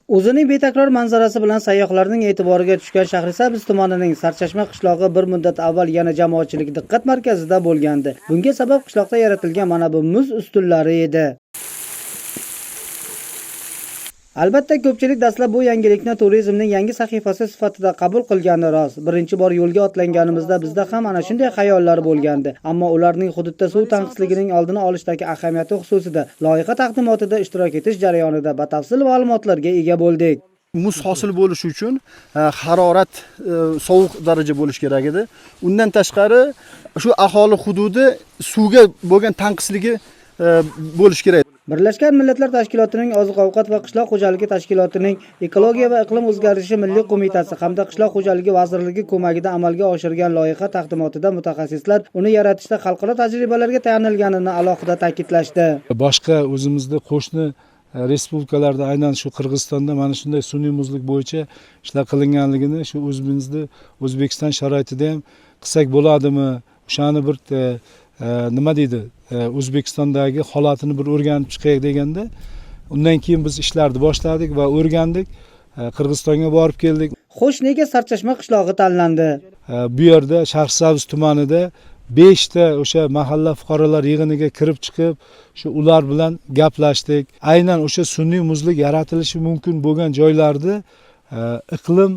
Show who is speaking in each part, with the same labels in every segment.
Speaker 1: O'zining betakror manzarasi bilan sayyohlarning e'tiboriga tushgan Shahrisabz tumanining Sarchashma qishlog'i bir muddat avval yana jamoatchilik diqqat markazida bo'lgandi. Bunga sabab qishloqda yaratilgan mana bu muz ustunlari edi. Albatta, ko'pchilik dastlab bu yangilikni turizmning yangi sahifasi sifatida qabul qilgani rost. Birinchi bor yo'lga otlanganimizda bizda ham ana shunday xayollar bo'lgandi. Ammo ularning hududda suv tanqisligining oldini olishdagi ahamiyati xususida loyiha taqdimotida ishtirok etish jarayonida batafsil ma'lumotlarga ega bo'ldik.
Speaker 2: Muz hosil bo'lishi uchun harorat sovuq daraja bo'lishi kerak edi. Undan tashqari shu aholi hududi suvga bo'lgan tanqisligi bo'lishi kerak.
Speaker 1: Birlashgan Millatlar Tashkilotining Oziq-ovqat va qishloq xo'jaligi tashkilotining Ekologiya va iqlim o'zgarishi milliy qo'mitasi hamda Qishloq xo'jaligi vazirligi ko'magida amalga oshirgan loyiha taqdimotida mutaxassislar uni yaratishda xalqaro tajribalarga tayanilganini alohida ta'kidlashdi.
Speaker 3: Boshqa o'zimizda qo'shni respublikalarda, aynan shu Qirg'izistonda mana shunday sun'iy muzlik bo'yicha ishlar qilinganligini shu o'zimizni O'zbekiston sharoitida ham qilsak bo'ladimi? O'shani bir nima deydi, O'zbekistondagi holatini bir o'rganib chiqaylik deganda, undan keyin biz ishlarni boshladik va o'rgandik. Qirg'izistonga borib keldik.
Speaker 1: Xo'sh, nega Sarchashma qishlog'i tanlandi?
Speaker 3: Bu yerda Shahrisabz tumanida 5 ta o'sha mahalla fuqarolar yig'iniga kirib chiqib, shu ular bilan gaplashdik. Aynan o'sha sun'iy muzlik yaratilishi mumkin bo'lgan joylarda iqlim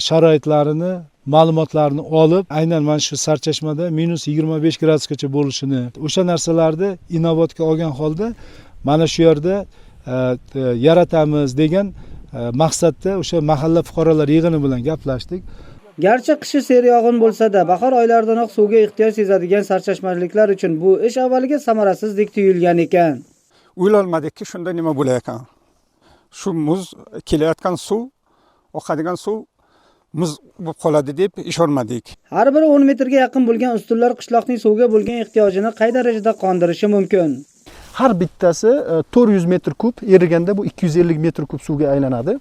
Speaker 3: sharoitlarini, ma'lumotlarni olib, aynan mana shu Sarchashmada -25 gradusgacha bo'lishini, o'sha narsalarni inobatga olgan holda mana shu yerda yaratamiz degan maqsadda o'sha mahalla fuqarolar yig'ini bilan gaplashdik.
Speaker 1: Garchi qishi seryog'in bo'lsa-da, bahor oylaridanoq suvga ehtiyoj sezadigan sarchashmaliklar uchun bu ish avvaliga samarasizdek tuyulgan ekan.
Speaker 4: O'ylolmadikki shunda nima bo'lar ekan. Shu muz kelayotgan suv, oqadigan suv muz bo'lib qoladi deb ishonmadik.
Speaker 1: Har biri 10 metrga yaqin bo'lgan ustunlar qishloqning suvga bo'lgan ehtiyojini qay darajada qondirishi mumkin?
Speaker 2: Har bittasi 400 metr kub eriganda bu 250 metr kub suvga aylanadi.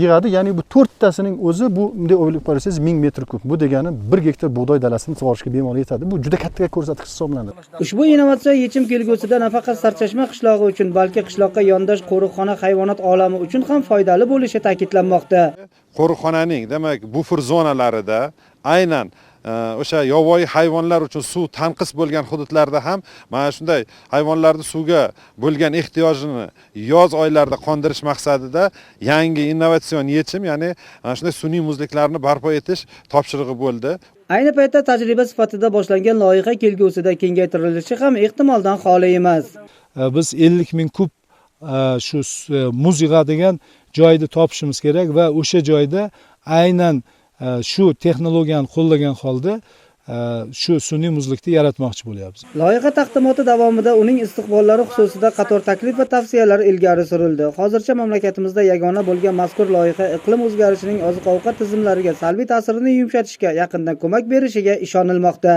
Speaker 2: Yig'adi, ya'ni bu to'rttasining o'zi bu bunday o'ylab qarasangiz 1000 metr kub. Bu degani 1 gektar bug'doy dalasini sug'orishga bemalol yetadi. Bu juda katta ko'rsatkich hisoblanadi.
Speaker 1: Ushbu innovatsion yechim kelgusida nafaqat Sarchashma qishlog'i uchun, balki qishloqqa yondosh qo'riqxona hayvonot olami uchun ham foydali bo'lishi ta'kidlanmoqda.
Speaker 5: Qo'riqxonaning, demak, bufer zonalarida aynan o'sha yovvoyi hayvonlar uchun suv tanqis bo'lgan hududlarda ham mana shunday hayvonlarni suvga bo'lgan ehtiyojini yoz oylarida qondirish maqsadida yangi innovatsion yechim, ya'ni mana shunday sun'iy muzliklarni barpo etish topshirig'i bo'ldi.
Speaker 1: Ayni paytda tajriba sifatida boshlangan loyiha kelgusida kengaytirilishi ham ehtimoldan xoli emas.
Speaker 3: Biz 50 ming kub shu muz yig'adigan joyni topishimiz kerak va o'sha joyda aynan shu texnologiyani qo'llagan holda shu sun'iy muzlikni yaratmoqchi bo'lyapmiz.
Speaker 1: Loyiha taqdimoti davomida uning istiqbollari xususida qator taklif va tavsiyalar ilgari surildi. Hozircha mamlakatimizda yagona bo'lgan mazkur loyiha iqlim o'zgarishining oziq-ovqat tizimlariga salbiy ta'sirini yumshatishga yaqindan ko'mak berishiga ishonilmoqda.